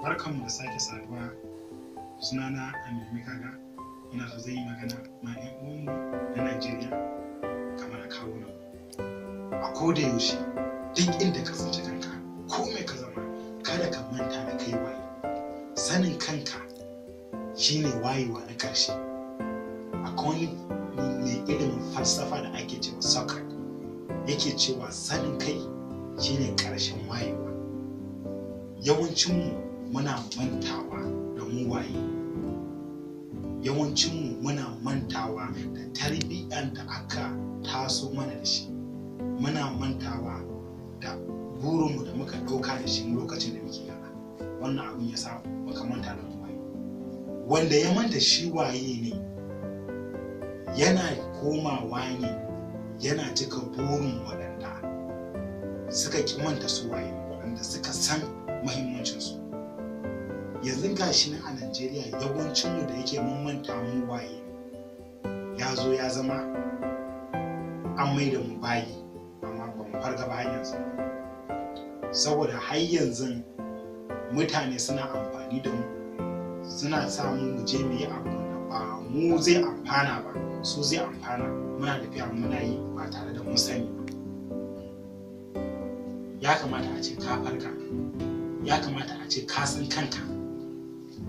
Barkanmu da sake saduwa. Sunana Aminu Mikaga. Ina so zan yi magana ma 'yan uwanmu na Najeriya kamar kawunan. A koda yaushe, duk inda ka tsinci kanka, ko mai ka zama, kada ka manta da kai waye. Sanin kanka shine wayewa na ƙarshe. Akwai wani mai ilimin falsafa da ake cewa Socrates, yake cewa sanin kai shine ƙarshen wayewa. Yawancinmu muna mantawa da mu waye. Yawancinmu muna mantawa da tarbiyyar da aka taso mana da shi. Muna mantawa da burinmu da muka ɗauka da shi lokacin da muke yara. Wannan abin ya sa muka manta da mu waye. Wanda ya manta shi waye ne, yana komawa ne yana cika burin waɗanda suka ƙi manta su waye, waɗanda suka san muhimmancinsu. Yanzu ga shi nan a Najeriya, yawancinmu da yake mun manta mu waye, ya zo ya zama an mai da mu bayi, amma ba mu farga ba har yanzu, saboda har yanzu mutane suna amfani da mu, suna sa mu mu je mu yi abu da ba mu zai amfana ba, su zai amfana. Muna tafiya muna yi ba tare da mun sani ba. Ya kamata a ce ka farka. Ya kamata a ce ka san kanka.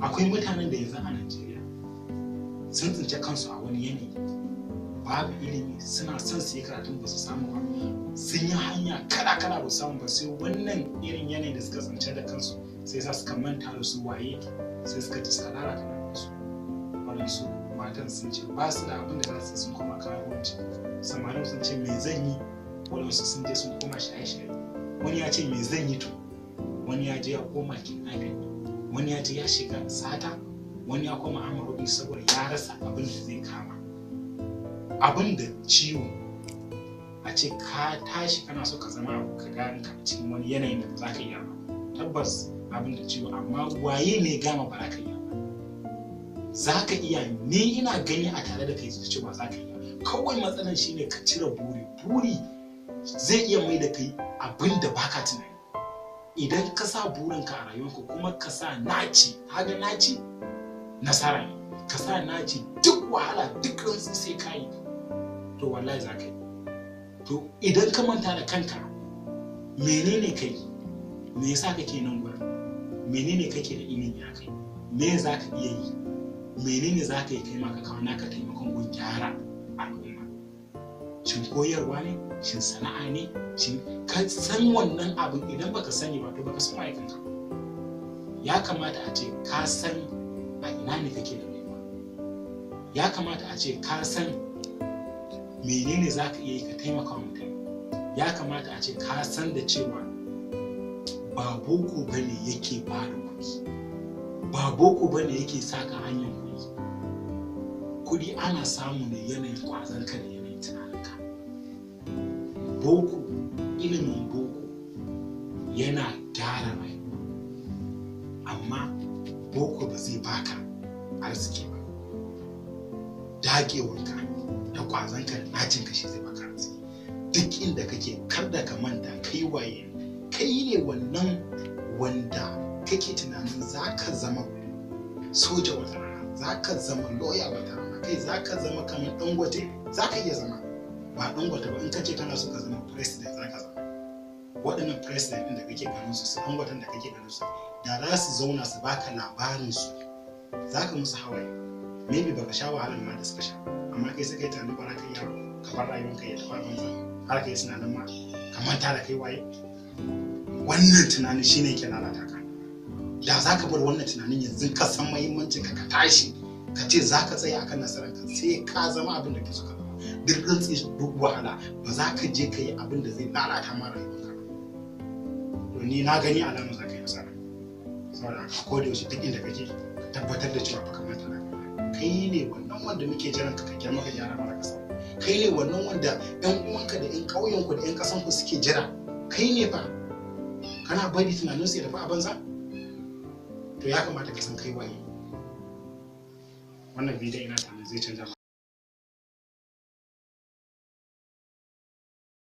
Akwai mutanen da yanzu a Najeriya sun tsince kansu a wani yanayi, babu ilimi, suna son su yi karatun, ba su samu ba. Sun yi hanya kala kala, ba su samu ba, sai wannan irin yanayin da suka tsince da kansu sai sa suka manta da su waye, sai suka ci suka lalata rayuwarsu. Waɗansu matan sun ce ba su da abin da za su, sun koma karuwanci. Samarin sun ce, "Me zan yi?" Waɗansu sun je sun koma shaye-shaye. Wani ya ce, "Me zan yi?" To wani ya je ya koma kidnapping, wani ya je ya shiga sata, wani ya koma amarobi saboda ya rasa abin da zai kama. Abin da ciwo a ce ka tashi kana so ka zama abu, ka gane ka cikin wani yanayin da ba za ka iya ba. Tabbas abin da ciwo, amma waye ne gama ba za ka iya ba? Za ka iya. Ni ina gani a tare da kai cewa za ka iya. Kawai matsalan shine ka cire buri. Buri zai iya mai da kai abin da baka tunani. Idan ka sa burinka a rayuwarka kuma ka sa naci, kaga naci nasara ne. Ka sa naci, duk wahala, duk rantsi, sai ka yi, to wallahi za ka yi. To idan ka manta da kanka, menene kai? Me yasa kake nan gurin? Menene kake da ilimi a kai? Me za ka iya yi? Menene za ka yi kai ma ka kawo naka taimakon gun gyara al'umma? Shin koyarwa ne? Shin sana'a ne? Shin ka san wannan abin? Idan baka sani ba, to baka san waye kanka. Ya kamata a ce ka san a ina ne kake da rayuwa. Ya kamata a ce ka san menene za ka iya yi ka taimaka wa mutane. Ya kamata a ce ka san da cewa ba boko bane yake ba da kuɗi, ba boko bane yake saka hanyar kuɗi. Kuɗi ana samu ne yanayin kwazon ka da yanayin tunaninka. Boko, ilimin boko yana gyara rayuwa, amma boko ba zai baka arziki ba. Dagewanka da kwazonka da nacinka shi zai baka arziki. Duk inda kake, kar da ka manta kai waye. Kai ne wannan wanda kake tunanin za ka zama soja wata rana, za ka zama lawyer wata rana, kai za ka zama kamar Dangote. Za ka iya zama ba Dangote ba. In ka ce kana so ka zama president, za ka zama. Waɗannan president ɗin da kake ganin su, su Dangoten da kake ganin su, da za su zauna su baka labarin su, za ka musu hawaye. Maybe baka sha wahalar ma da suka sha, amma kai sai kai tunanin ba za ka iya, ka bar rayuwanka ya tafi a banza, har ka yi tunanin ma ka manta da kai waye. Wannan tunanin shine yake lalata ka. Da za ka bar wannan tunanin yanzu, ka san muhimmancin ka, ka tashi ka ce za ka tsaya akan nasarar ka, sai ka zama abin da ke so ka zama, duk rantsi, duk wahala, ba za ka je ka yi abin da zai lalata ma rayuwarka ba. To ni na gani alama za ka yi nasara. Saboda haka, ko da yaushe, duk inda kake, ka tabbatar da cewa baka manta da kai ne wannan wanda muke jiran ka, ka girma ka gyara mana kasa. Kai ne wannan wanda yan uwanka da yan ƙauyenku da yan ƙasanku suke jira. Kai ne fa. Kana bari tunanin su ya tafi a banza. To ya kamata ka san kai waye. Wannan bidiyon ina tunanin zai canza.